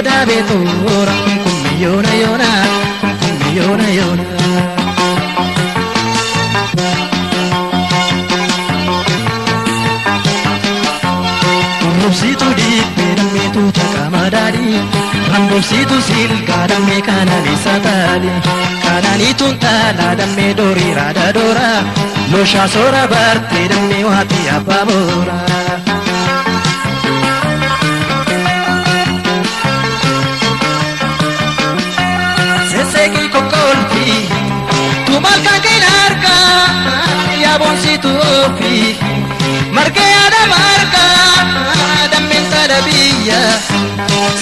kodaa beetoora kumkumme yoona yoona kumkumme yoona yoona. Kullubsiitu dibbee dammeetu caqama daadhii rambobsiitu silgaa dammee kanaan taali kanaaniituun taalaa dammee doorii raada doora looshaa soora bartee dammee waatii abbaa boora. Seeseeqii kokkolfi tumaal kan keenya harkaa yaaboonsiitu ofii margee yaada margaa dammeen saada biyya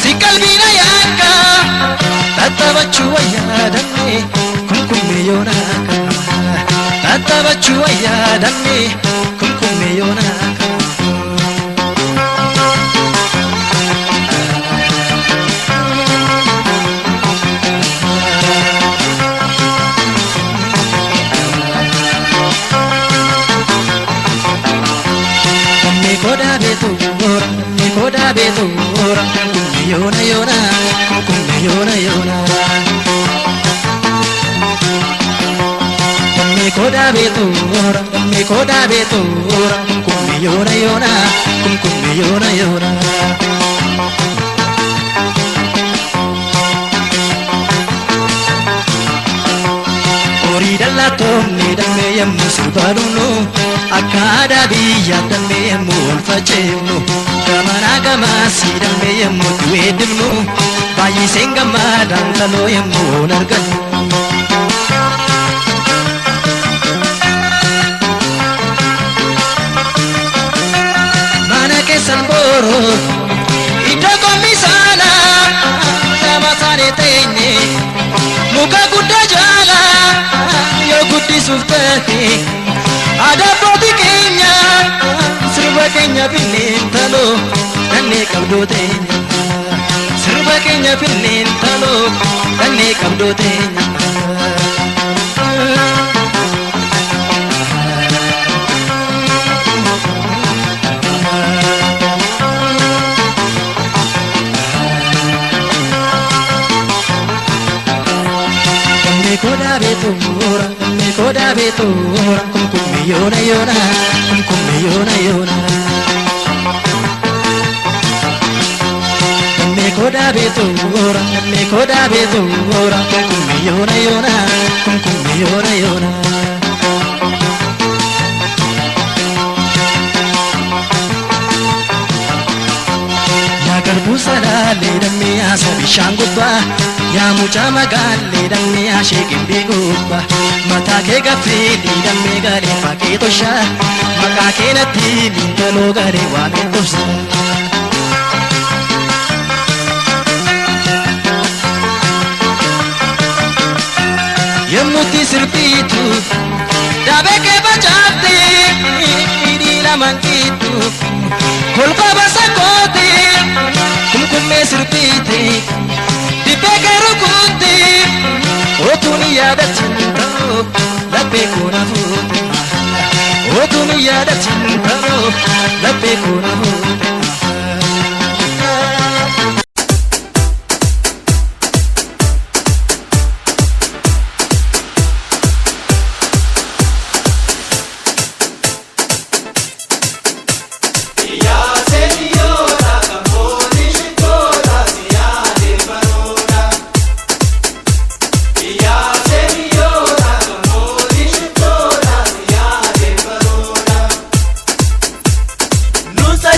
si qalbiina yaaka tattaabachuu wayyaa dammee kumkumme yoona tattaabachuu wayyaa dammee kumkumme yoona. Kodaa beetoora kodaa beetoora kumkumme yoona yoona kumkumme yoona yoona. Dammee kodaa beetoora dammee kodaa beetoora kumkumme yoona yoona kumkumme yoona yoona. Horii dallaa toomne dammee yemmuu sirbaa dhumnu akka aadaa biyyaa dammee yemmuu ol faceefnu gamanaa gamaasii dammee yemmuu itti weeddifnu baay'iseen gammadaan taloo yemmuu ol argannu. Mana keessan booroo iddoo qommisaanaa lama isaanii teenye muka guddaa jaalaa yoo guddisuuf ta'e adabbootii keenya sirba keenya finneen taloo dhannee qabdoo teenya sirba keenya finneen taloo dhannee qabdoo teenya. Kodaa beetoora dammee kodaa beetoora kumkumme yoona yoona kumkumme yoona yoona. Dammee kodaa beetoora dammee kodaa beetoora kumkumme yoona yoona kumkumme yoona yoona. Yaa garbuu salaalee dammee yaasa bishaan gubbaa. Yaa mucaa magaalee dammee ashee gimbii gubbaa mataa kee gaffeedhii dammee galee fakkee toshaa maqaa kee natti miintaloo galee waamee tobsa. Yemmuutti sirbiitu daabee kee facaaftee hidhii lamaan kiitu kolfa basa kootee kumkummee sirbiitee. Dibbee rukutti otuun yaadatin ta'uu laphee koona fuute otuun yaadatin ta'uu laphee koona fuute. Nusa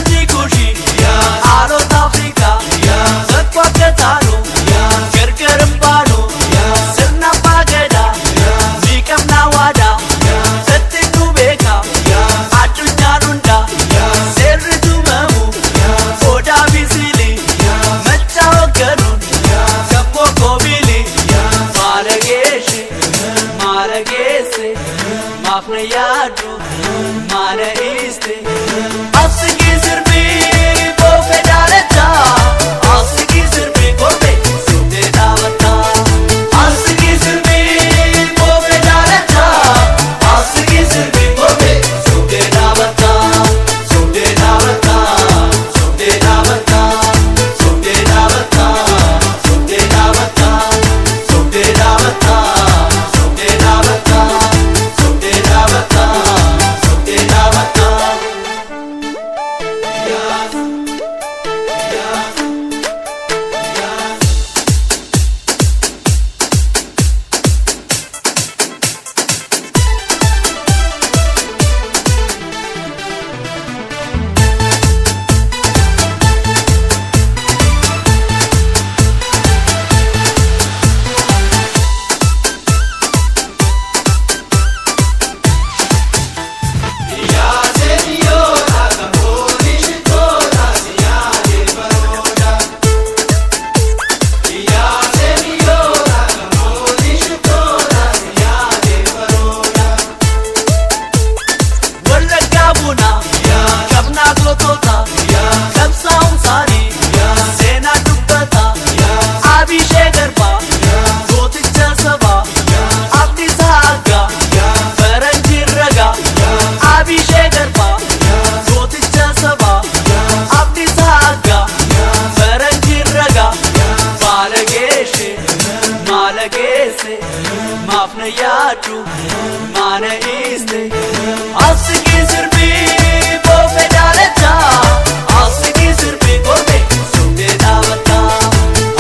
Asigii sirbii boofee daalachaa. Asigii sirbii kormee sobdee dhaabataa.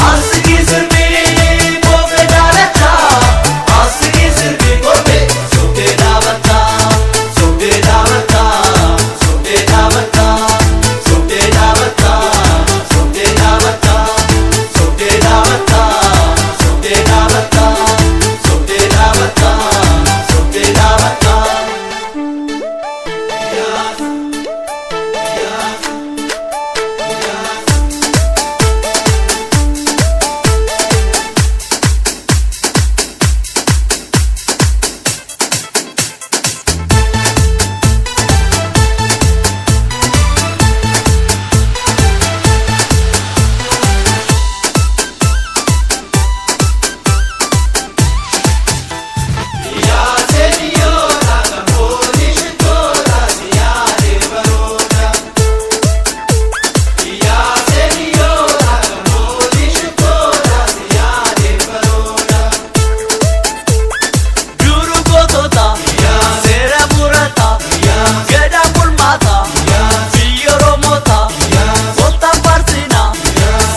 Asigii sirbii boofee daalachaa. Asigii sirbii kormee sobdee dhaabataa. Sobdee dhaabataa. Sobdee dhaabataa. Sobdee dhaabataa. Sobdee dhaabataa. Sobdee dhaabataa. Sobdee dhaabataa. Sobdee dhaabataa. Sobdee dhaabataa. Duru gootota seera murata gadaa bulmaata biyya Oromoota kottaan faarsinaa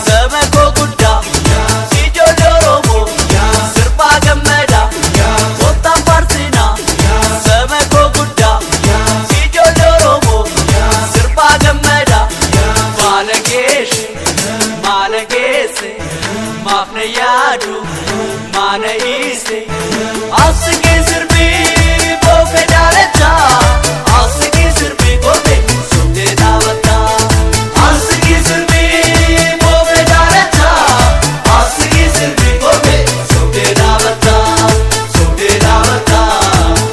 saba koo guddaa ijoollee Oromoo sirbaa gammada kottaan faarsinaa saba koo guddaa ijoollee Oromoo sirbaa gammada baala geeshe maala geesse maaf na yaadu maana hiise. Asigii sirbii boofee daalachaa. Asigii sirbii kormee sobdee dhaabataa. Asigii sirbii boofee daalachaa. Asigii sirbii kormee sobdee dhaabataa. Sobdee dhaabataa.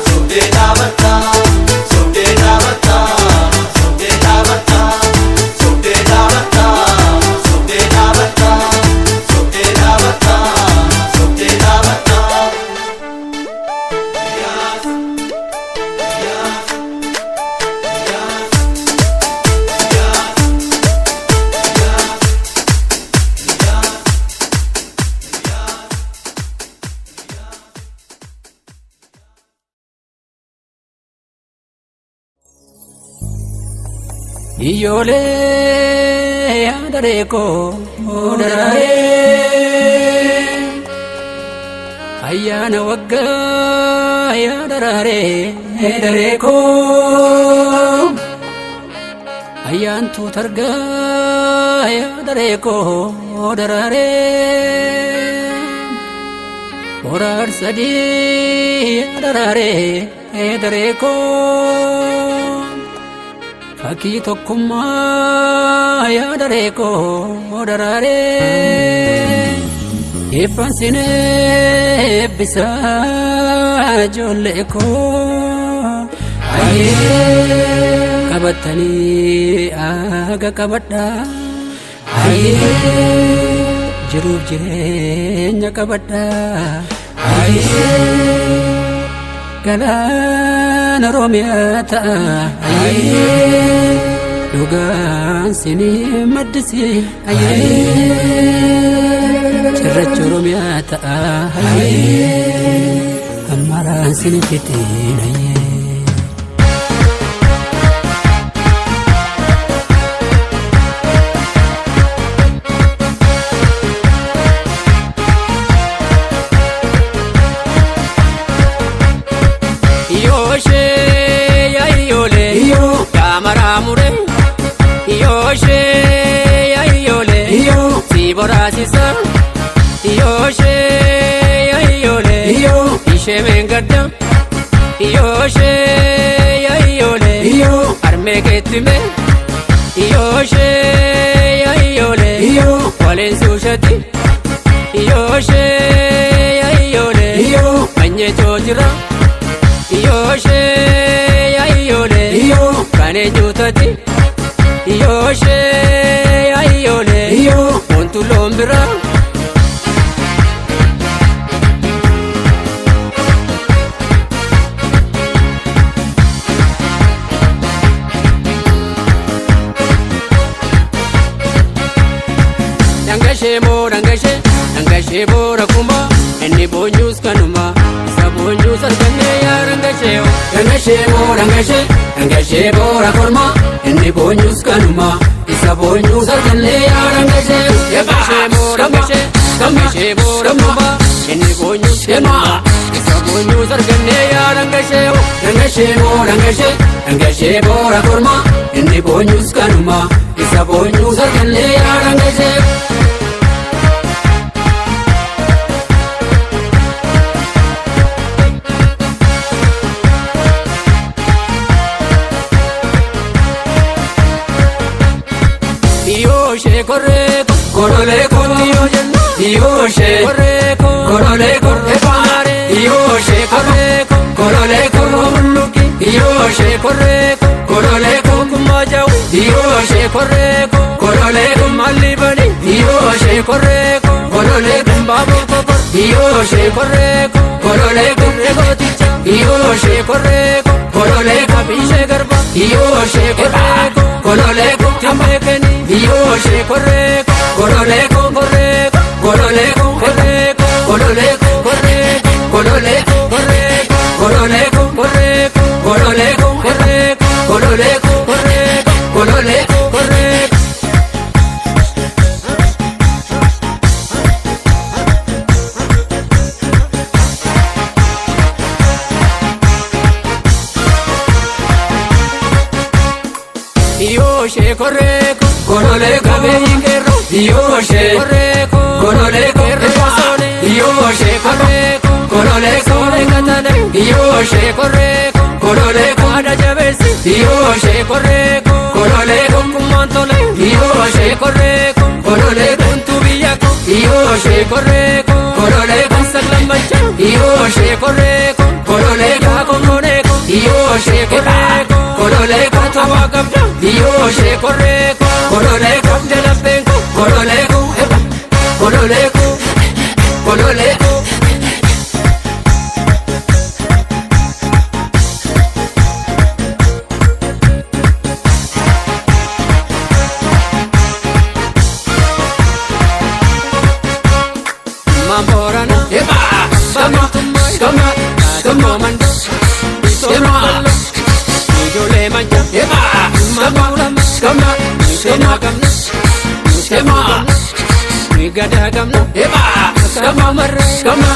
Sobdee dhaabataa. Sobdee dhaabataa. Sobdee dhaabataa. Sobdee dhaabataa. Sobdee dhaabataa. Sobdee dhaabataa. Sobdee dhaabataa. Iyyoolee yaada koo daraaree ayyaana waggaa yaa daraaree daree koo ayyaantuu targaa yaa daree koo daraaree horaar sadii yaa daraaree daree koo. Fakkii tokkummaa yaa daree koo daraaree ifaan sinee eebbisaa ijoollee koo ayyee qabatanii aga qabadhaa ayyee jiruuf jireenya qabadhaa ayyee. Galaana Oromiyaa ta'a dhugaan sinii maddisi cirracha Oromiyaa ta'a ammaraan sinii fixiin. Iyyooshee yaa iyyoolee gaamaraa muree iyyooshee yaa iyyoolee si boraasisa iyyooshee yaa iyyoolee ishee meengadda iyyooshee yaa iyyoolee harmee keettime iyyooshee yaa iyyoolee waliin suushati iyyooshee yaa iyyoolee manyee joojira. Iyyooshee yaa iyyoolee kan eenyutati iyyooshee yaa iyyoolee wantu loon biraa. Dhangashee moo dhangashee dhangashee boora kuma inni boonyuus kanuma isa boonyuus argannee yaa dhangashee. Dangashee moo dangashee dangashee boora korma inni boonyus kanuma isa boonyus argannee yaa dangashee. Dangashee moo dangashee dangashee boora korma inni boonyus kanuma isa boonyus argannee yaa dangashee. Dangashee moo dangashee dangashee boora korma inni boonyus kanuma isa boonyus argannee yaa dangashee. Dhiyooshe korree korolee kottiyoo jenna. Dhiyooshe korree korolee korree faare. Dhiyooshe korree korolee koromulluki. Dhiyooshe korree korolee kokkummaa jawu. Dhiyooshe korree korolee kummallibani. Dhiyooshe korree korolee kumbaaboo kokor. Dhiyooshe korree korolee korree gooticha. Dhiyooshe korree korolee kabiishee garba. Dhiyooshe korree korolee kumbeekeni. Dhiyooshe korree korolee korree korolee korree korolee korree korolee korree korolee korree korolee korree korolee korree korolee korree. Dhiyooshe korree korolee qabeeyyiin qeerroo. Dhiyooshe korree korolee korree soone. Dhiyooshe korree korolee soone katane. Dhiyooshe korree korolee haadha jabeessi. Dhiyooshe korree korolee tokkummaan tole. Dhiyooshe korree korolee kuntuu biyya ko. Dhiyooshe korree korolee saglammacha. Dhiyooshe korree korolee kaakononee ko. Dhiyooshe korree korolee katawaa qabda. Dhiyooshe korree korolee qabda lapheen ko. Korolee ko korolee ko korolee ko. Mamborana, eba, sama, sama, sama mando, sama, ijoollee manja, eba, sama, sama, seenaa qabna, sema, gadaa qabna, eba, sama, sama.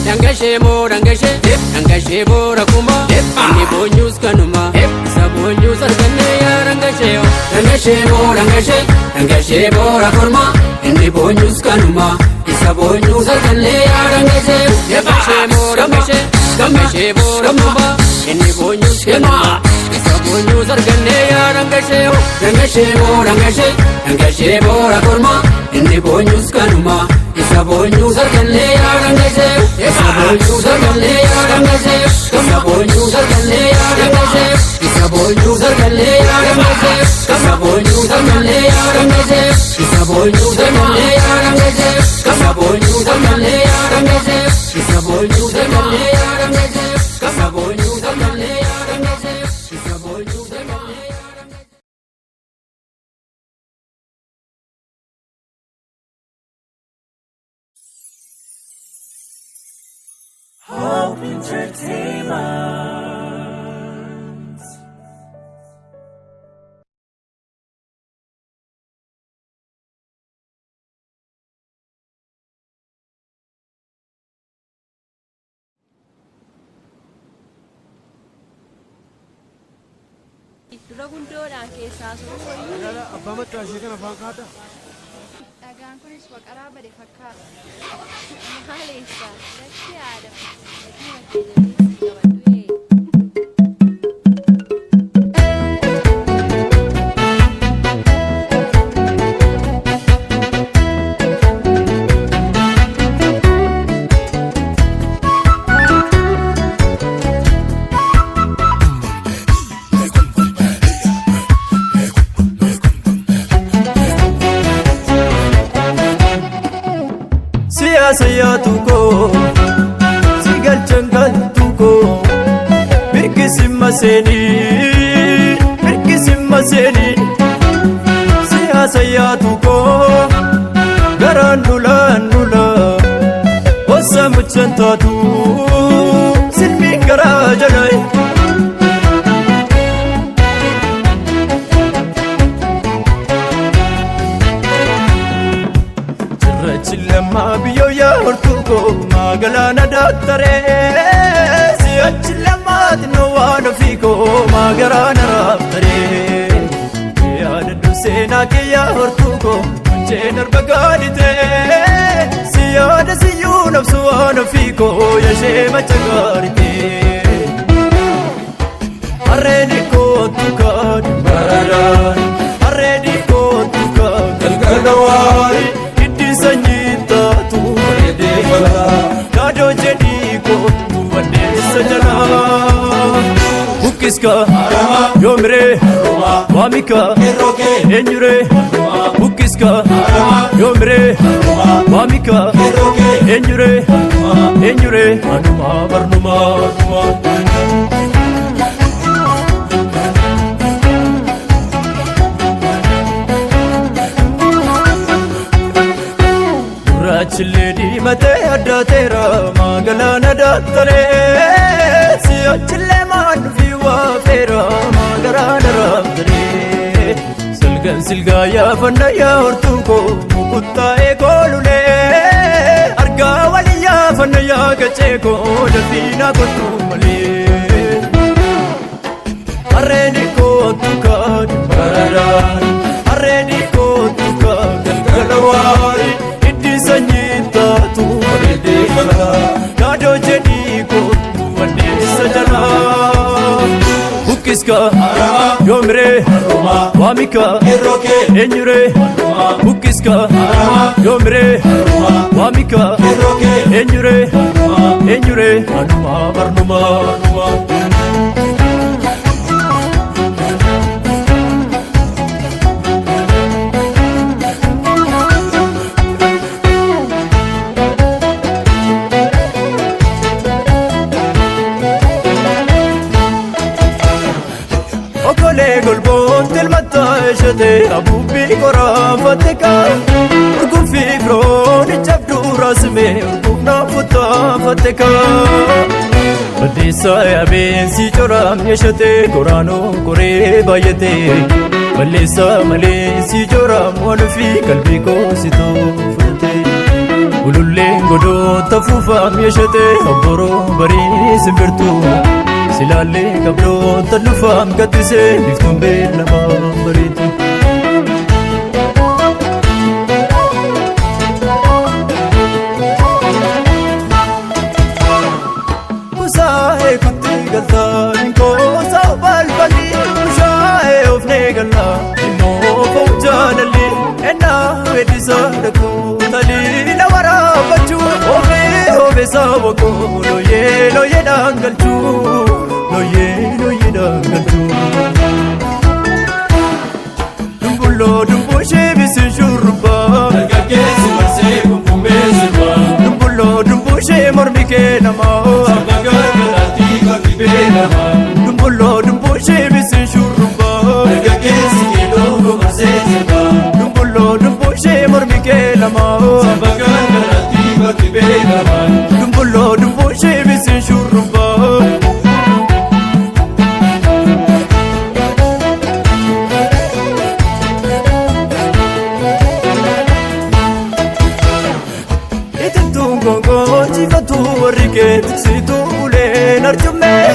Dangashee moo dangashee dangashee boora kuma inni boonyus kanuma isa boonyus argannee yaa dangashee. Dangashee moo dangashee dangashee boora korma inni boonyus kanuma isa boonyus argannee yaa dangashee. Dangashee moo dangashee dangashee boora kuma inni boonyus kanuma isa boonyus argannee yaa dangashee. Dangashee moo dangashee dangashee boora korma inni boonyus kanuma isa boonyus argannee yaa dangashee. Isa boonyus argannee yaa dangashee. Isa boonyus argannee yaa dangashee. Isa boonyus argannee yaa dangashee. Isa boonyus argannee yaa dangashee. Isa boonyus argannee yaa dangashee. Isa boonyus argannee yaa dangashee. Isa boonyus argannee yaa dangashee. Isa boonyus argannee yaa dangashee. Isa boonyus argannee yaa dangashee. Hope Entertainment. Dura gundoodhaan keessaa soruu wayyuu. Abbaa maccaa ishee kana afaan kaadhaa. Dhagaan kunis waqaraa bade fakkaata. Maaleessa lakkee haadha lakkii makkee jabeessi qabadhu ee. Siyaasa yaatu koo si galchan galtu koo mirkisimma seenii mirkisimma seenii siyaasa yaatu koo garaan dulaan dula ossa muchan taatu silmiin garaa jalaa. Narba gaaditee si yaada siyyuu nabsu waan ofii koo yashee macha gaaditee. Harreeni kootu kan baradaan harreeni kootu kan galgala waari hiddi sanyii taatu bareedee balaa gaadoo jedhii kootu wandeessa jalaa. Bukkiska yoomiree waamika eenyuree bukkiska yoomiree waamika eenyuree eenyuree anumaa barnumaa anumaa. Gurraachillee diimatee addaateera magaalaan addaattaree si'achillee maan dhufii waafeera magaraan araamtaree silgan silgaa yaafannaa yaa hortuu koo mukuttaa'ee koolulee argaa walii yaafannaa yaa gacee koo dafiinaa kottuu malee. Harreeni kootu kan baradaan harreeni kootu kan galgala waari hiddi sanyii taatu bareedee galaa gaadoo jedhii kootu wandeessa jalaa. Bukkiska yoomiree waamika eenyuree bukkiska yoomiree waamika eenyuree eenyuree anumaa barnumaa anumaa. Okolee golboon tilmataa ishee abuubbii qoraafatte kaa urguufi firoon cabduu raasmee urguufnaa futtaafatte kaa. Balleessaa yaabeensi coraam yeeshatee koraanoo koree baay'atee balleessaa malee si coraam waan ofii qalbii koositoo fudhatee. Ululleen godoota fuufaam yeeshatee obboroo barii simbirtuu. Silaalee qabdoota lufaam kattisee biftuun beelamaa bareedu. Kusaa'ee kutti galtaa koosaa balballi bushaa'ee ofnee galaa immoo fa'uu ennaa weeddisaa dhaquu taliila waraabachuu ofii obeessaa boqoo looyee looyee dhaangalchuu looyee looyee dhaangalchuu. Dumbulloo dumbushee bisi shurrubbaa Dargaggeessi marsee kumkummee sirbaa. Dumbulloo dumbushee mormi kee namaa Sirba gargaraatti bakki beekamaa. Dumbulloo dumbushee bisi shurrubbaa Dargaggeessi keelloo marsee sirbaa. Dumbulloo dumbushee mormi kee namaa Sirba gargaraatti bakki beekamaa. Dumbulloo dumbushee bisi shurrubbaa. Itittuun gongoonchifatu warri keetti uleen arjummee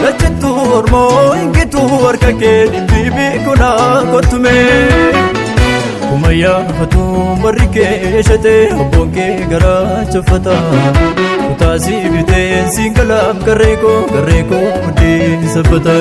lachittuu ormoo hingituu harka kee dhibbiibii kunaa kottumee. Kuma yaafatu warri kee eeshatee abboon kee garaa chaffata. Kutaasii bitee siin galaam garee koo garee koo muddee sabbata.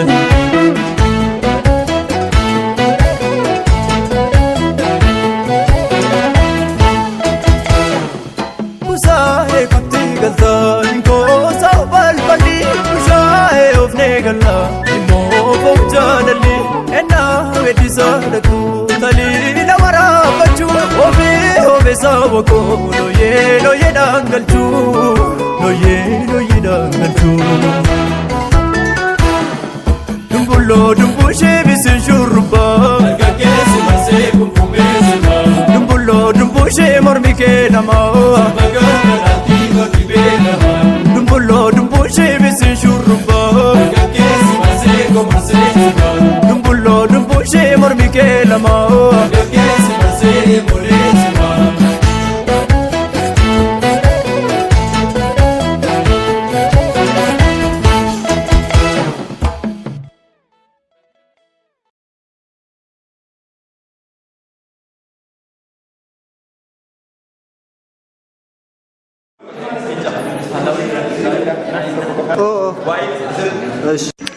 Kusaa'ee kutti galtaa koosaa balballi bushaa'ee ofnee galaa immoo fa'uu jaalalli ennaa weeddisaa dhaquu taliila waraabachuu ofii obeessaa boqoo looyee looyee dhaangalchuu looyee looyee dhaangalchuu. Dumbulloo dumbushee bisi shurrubbaa Dargaggeessi marsee kumkummee sirbaa. Dumbulloo dumbushee mormi kee namaa Sirba gargaraatti bakki beekamaa. Dumbulloo dumbushee bisi shurrubbaa Dargaggeessi marsee marsee sirbaa. Dumbulloo dumbushee mormi kee lamaa Dargaggeessi marsee molee sirbaa. Oo. Waa'ee.